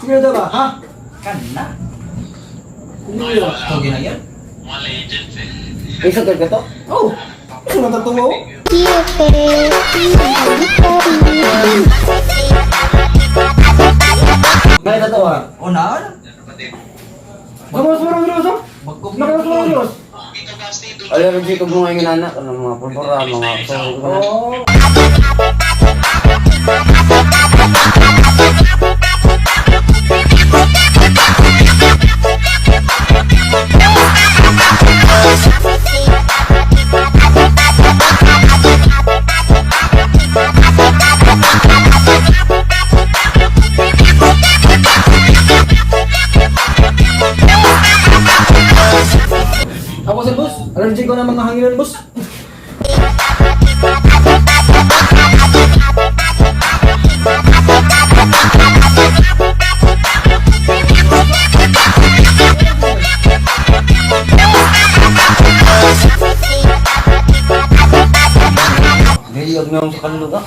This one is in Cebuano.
Sige na ba, ha? Kana. Hindi yun. Ito ginayan. Isa ka to? Oh! Gusto na tatuwa oh. May tatuwa. O na ano? Sumos, sumos, sumos, sumos! Bagkog Sumos, sumos, sumos! Allergy ko mga yung anak, ano, mga pulbura, mga sorry ko na. Oh! Ako sa boss, allergy ko na mga hanginan, boss. Dili og sa kanluga.